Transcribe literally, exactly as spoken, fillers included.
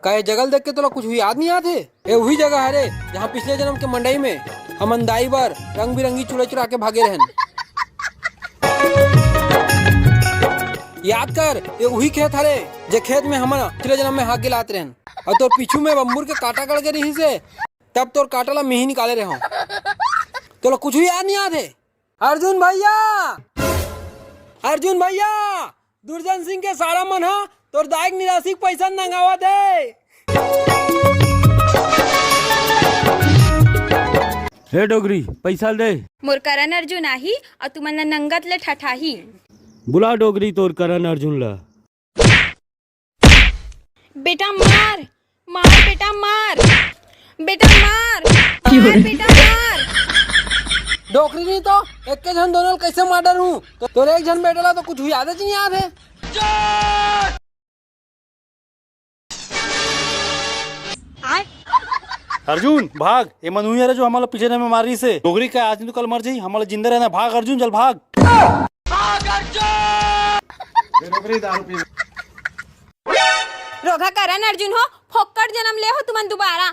का ये जगह ल देख के तोला कुछ याद नहीं आत हे? ये वही जगह हरे, जहाँ पिछले जन्म के मंडई में हमन दाई बर रंग बिरंगी चुड़ैल चुरा के भागे रहन। याद कर, ये वही खेत हरे, जे खेत में हमन पिछले जन्म में हाथ गिलात रहन। अउ तोर पीछू में बम्बूर के कांटा गड़ गे रहिस हे, तब तोर कांटा ला मिही निकाले रहे हो। तोला कुछ भी याद नहीं आत हे? अर्जुन भैया, अर्जुन भैया, दुर्जन सिंह के सारा मन ह तोर दाई के निराशी के पैसा नंगावत हे। हे डोकरी, पैसा दे। मोर करा अर्जुन आही अउ तुमन ला नंगत ले ठठाही। बुला डोकरी तोर करा अर्जुन ला। बेटा मार, मार बेटा मार, बेटा मार, मार बेटा मार। डोकरी नहीं तो एक के झन दोनों ल कैसे मार डरहूं? तो तोरे एक झन बेटा ला तो कुछ याद ही नहीं आत हे। अर्जुन भाग, ये मन उही हरे जो हमला पिछले में मारिस हे। डोकरी का आज नहीं तो कल मर जाही, हमला जिंदा रहना। भाग अर्जुन, चल भाग। रोघा करा अर्जुन हो, फोक्कड़ जन्म ले हो तुमन दुबारा।